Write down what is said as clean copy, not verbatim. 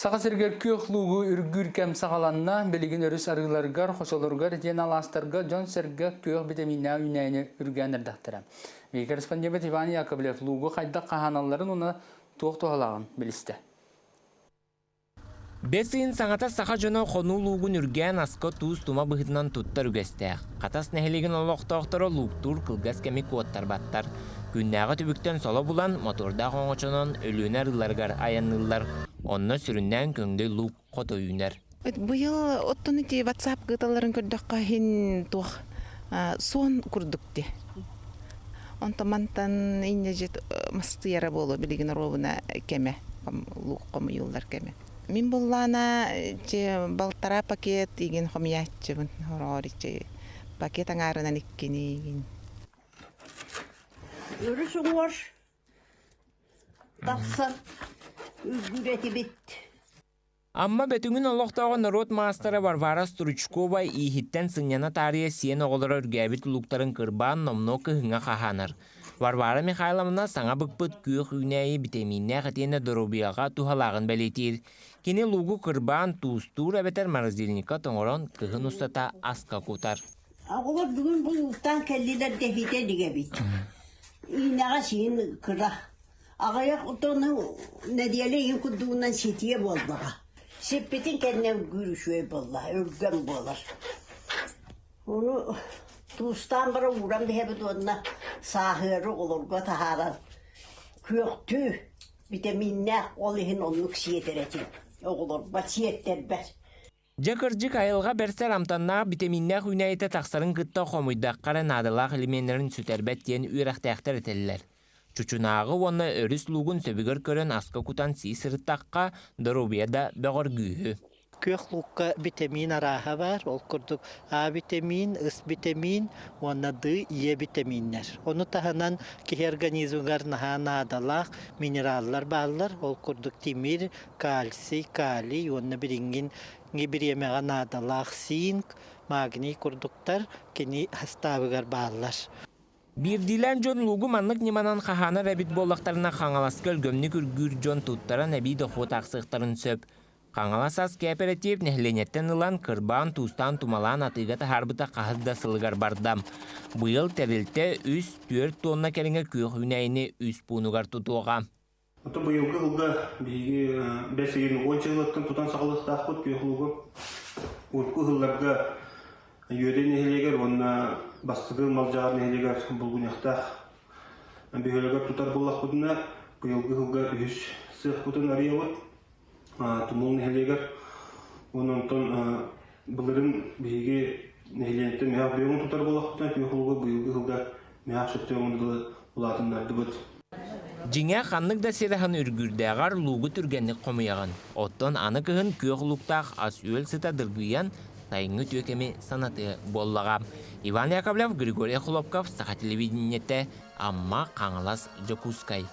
Саха сиригэр күөх луугу үргүүр кэм саҕаланна. Билигин өрүс арыыларыгар, хочолоругар итиэнэ алаастарга дьон-сэргэ күөх битэмииннээх үүнээйини үргээн эрдэхтэрэ. Биһиги корреспондеммыт Иван Яковлев луугу хайдах хаһааналларын уонна туох туһалааҕын билистэ. Бэс ыйын саҥата саха дьоно хонуу луугун үргээн аска туус тума быһыытынан туттар үгэстээх. Хатас нэһилиэгин олохтоохторо лууктуур кылгас кэми куоттарбаттар. Күннээҕи түбүктэн соло булан, мотуордаах оҥочонон Өлүөнэ арыыларыгар айанныыллар. Онно сүрүннээн көҥдөй луук хото үүнэр. Быйыл оттон ити WhatsApp ыыталларын көрдөххө иһин туох суон курдук ти. Онтон мантан инньэ дьит мастыйара буолуо билигин оруобуна кэмэ луук хомуйуллар кэмэ. Мин буллаана че балтараа пакет игин хомуйааччыбын хороҕор ичи пакет аҥаарынан иккини игин. Өрүс уҥуор тахсан үргүрэтибит. Амма Бөтүҥүн олохтооҕо норуот маастара Варвара Стручкова ииһиттэн сынньана таарыйа сиэн оҕолоро үргээбит лууктарын кырбаан номнуо кыһыҥҥа хаһаанар. Варвара Михайловна саҥа быкпыт күөх үүнээйи битэмииннээх итиэннэ доруобуйаҕа туһалааҕын бэлиэтиир. Кини луугу кырбаан туустуур эбэтэр морозильникка тоҥорон кыһын устата аска кутар. Оҕолор бүгүн бу лууктаан кэллилэр дэһиитэ илик эбит. Иинэҕэ сиин кыра. Аҕыйах отону нэдиэлэ иһин курдугунан ситиэ буоллаҕа. Сиппитин кэннэ үргүүр үчүгэй буолла, өлгөм буолар. Ону туустаан баран ууран биһэбит уонна сааһыары оҕолорго таһааран күөхтүү битэмииннээх ол иһин оннук сиэтэр этим оҕолорбор сиэттэрбэр. Дьэ кырдьык айылҕа бэрсэр амтаннаах битэмииннээх үүнээйитэ тахсарын кытта хомуйдахха эрэ наадалаах элеменнэрин сүтэрбэт диэн үөрэхтээхтэр этэллэр. Чучунааҕы уонна өрүс луугун сөбүгэр көрөн аска кутан сии сырыттахха, доруобуйа да бөҕөргүүһү. Күөх луукка битэмиин арааһа баар. Ол курдук А битэмиин, С битэмиин уонна Д, Е битэмииннэр. Ону таһынан киһи организмыгар наһаа наадалаах минераллар бааллар. Ол курдук тимир, кальций, калий уонна билиҥҥин бириэмэҕэ наадалаах цинк, магний курдуктар кини састаабыгар бааллар. Биирдиилээн дьон луугу маннык ньыманан хаһаанар эбит буоллахтарына Хаҥаласка өлгөмнүк үргүүр дьон туттаран эбии дохуот аахсыахтарын сөп. Хаҥалас ас кээпэрэтиип нэһилиэнньэттэн ылан кырбаан, туустаан, тумалаан атыыга таһаарбыта хаһыс да сылыгар барда. Быйыл тэрилтэ 3-4 тонна кэриҥэ күөх үүнээйини үс пуунугар тутуоҕа. Оттон быйылгы сылга биһиги бэс ыйын уон чыылаттан тутан саҕалыахтаахпыт күөх луугу. Урукку сылларга Үөдэй нэһилиэгэр уонна Бастакы Малдьаҕар нэһилиэгэр булгуньахтаах бөһүөлэгэр тутар буоллахпытына, быйылгы сылга үһүс сыахпытын арыйабыт. Тумул нэһилиэгэр. Уонна онтон былырын биһиги нэһилиэнньэттэн мөһөөх бүөҥүн тутар буоллахпытына, күөх луугу быйылгы сылга мөһөөх сөптөөҕүн дылы улаатыннардыбыт. Дьиҥэ, ханнык да сир аһын үргүүрдээҕэр луугу түргэнник хомуйаҕын. Оттон аны кыһын күөх лууктаах ас-үөл сыта дыргыйан, сайыҥҥы үтүө кэми санатыа буоллаҕа. Иван Яковлев, Григорий Хлопков, Саха телевидениетэ, Амма, Хаҥалас, Дьокуускай.